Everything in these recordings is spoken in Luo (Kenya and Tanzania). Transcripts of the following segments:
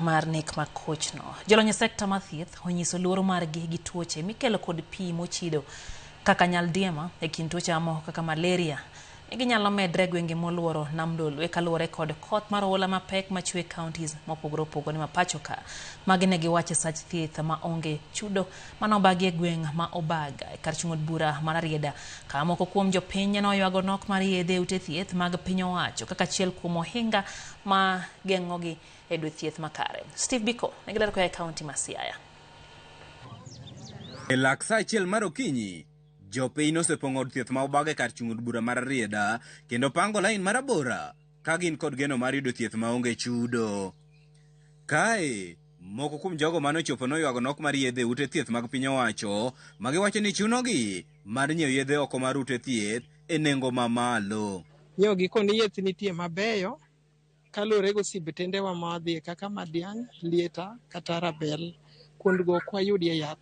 mar nek makochno. Jolony e sekta mar thieth onyiso luoro margi gi tuoche mikelo kod pi mochido kaka nyaldiema e kind tuoche mamoko kaka malaria ni ginyalo medre e gwenge moluoro nam Lolwe kaluwore kod koth mar oula mapek machwe e counties mopogore opogore ma pacho ka. Magi ne giwacho e sach thieth ma onge chudo mane obagi e gweng' ma Obaga e kar chung' od bura mar Rarieda ka moko kuom jopiny ne oywago nok mar yedhe e ute thieth mag piny owacho kaka achiel kuom ohinga ma geng'ogi e yudo thieth makare. Steve Biko nigi ler koa e kaunti ma Siaya. E lak saa achiel mar okinyi, jopiny nosepong'o od thieth ma Obaga e kar chung' od bura mar Rarieda kendo pango lain marabora ka gin kod geno mar yudo thieth maonge chudo. Kae, moko kuom jogo mane ochopo noywago nok mar yedhe e ute thieth mag piny owacho ma giwacho ni chunogi mar nyiewo yedhe oko mar ute thieth e nengo mamalo. Nyo gikoni yath nitie mabeyo kaluwore gi osiptendewa ma wadhiye kaka Madiang', Lieta kata Rabel, kuondgo ok wayudie yath.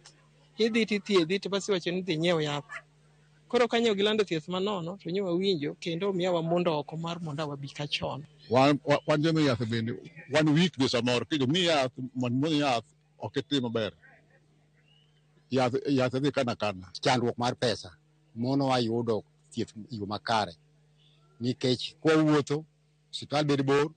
Idhi tithiedhi to bas iwacho ni dhi nyiew yath. Koro ka nyo gilando thieth manono to nyo wawinjo kendo omiyowa mondo oko mar mondo wabi ka chon. Wan wan jomi yath bende wan weak be samoro ka omiyi yath mondo imuony yath ok itim maber. Yath yath dhi kana kana. Chandruok mar pesa monowa yudo thieth e yo makare nikech kwawuotho osiptal bende bor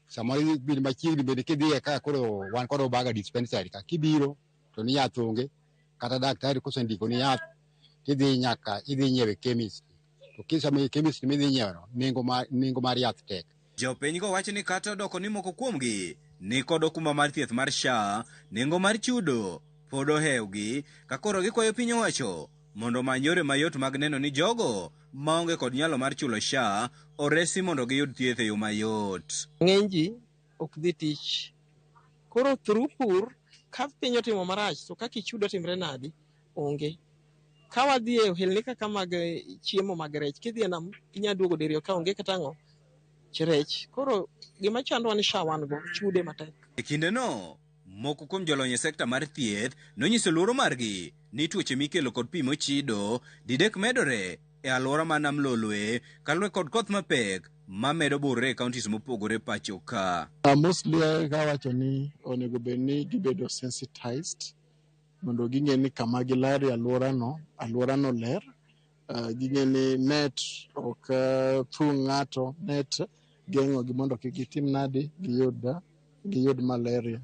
samoro ibed machiegni bende kidhiye ka koro wan kod Obaga dispensary ka kibiro to ni yath onge kata daktari kosendiko ni yath tidhi nyaka idhi nyiewe e chemist to kisame e chemist midhi nyieweno nengo mar yath tek. Jopinygo wacho ni kata odoko ni moko kuomgi ni kod okumba mar thieth mar SHA, nengo mar chudo pod ohewgi ka koro gikwayo piny owacho mondo omany yore mayot mag neno ni jogo maonge kod nyalo mar chulo SHA oresi mondo giyud thieth e yo mayot. Ng'eny ji ok dhi tich. Koro through pur, ka piny otimo marach to kaka ichudo timre nadi? Onge. Ka wadhi e ohelni kaka mag chiemo mag rech, kidhi e nam inya duogo diriyo ka onge kata ang'o? Rech. Koro gima chandowa ni SHA wan go, chude matek. E kindeno, moko kuom jolony e sekta mar thieth nonyiso luoro margi ni tuoche mikelo kod pi mochido didek medore e alwora mar Nam Lolwe kaluwore kod koth mapek mamedo burre e counties mopogore pacho ka. Mostly kawacho ni onego bed ni gibedo sensitized mondo ging'e ni kama gilare alworano, alworano ler. Ging'e ni net ok thung' ng'ato, net geng'ogi mondo kik gitim nadi, giyud malaria.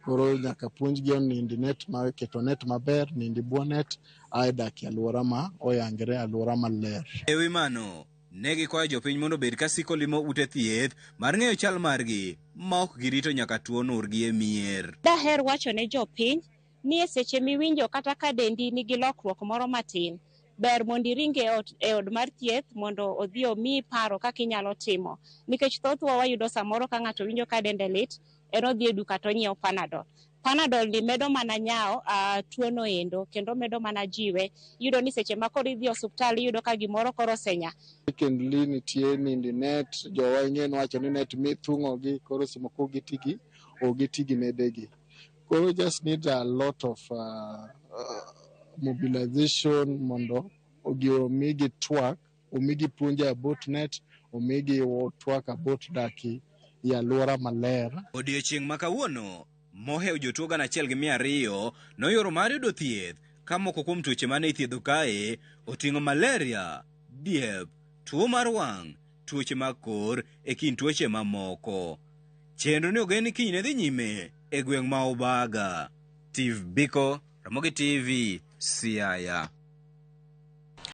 Koro nyaka puonjgi onind net ma keto net maber, nind e bwo net, ae dak e alwora ma oyangre, alwora maler. E wi mano, ne gikwayo jopiny mondo obed ka siko limo ute thieth mar ng'eyo chal margi ma ok girito nyaka tuo nurgi e mier. Daher wacho ne jopiny ni e seche miwinjo kata ka dendi nigi lokruok moro matin, ber mondo iring e ot, e od mar thieth mondo odhi omiyi paro kaka inyalo timo. Nikech thothwa wayudo samoro ka ng'ato winjo ka dende lit, en odhi e duka to onyiewo Panadol. Panadol ni medo mana nyawo tuo no endo kendo medo mana jiwe. Iyudo ni seche ma koro idhi e osuptal iyudo ka gimoro koro osenya. Secondly, nitie nindi net, jowa ing'e niwacho ni net mithung'ogi koro seche moko ok giti gi nedegi. Koro just need a lot of mobilization mondo omigi twak, omigi puonj about net, omigi twak about dak e alwora maler. Odiechieng' ma kawuono, mohewo jotuo 1200 noyoro mar yudo thieth ka moko kuom tuoche mane ithiedho kae oting'o malaria, diep, tuo mar wang', tuoche mag kor e kind tuoche mamoko. Chenro ni ogen ni kiny ne dhi nyime e gweng' ma Obaga. Steve Biko, Ramogi TV, Siaya.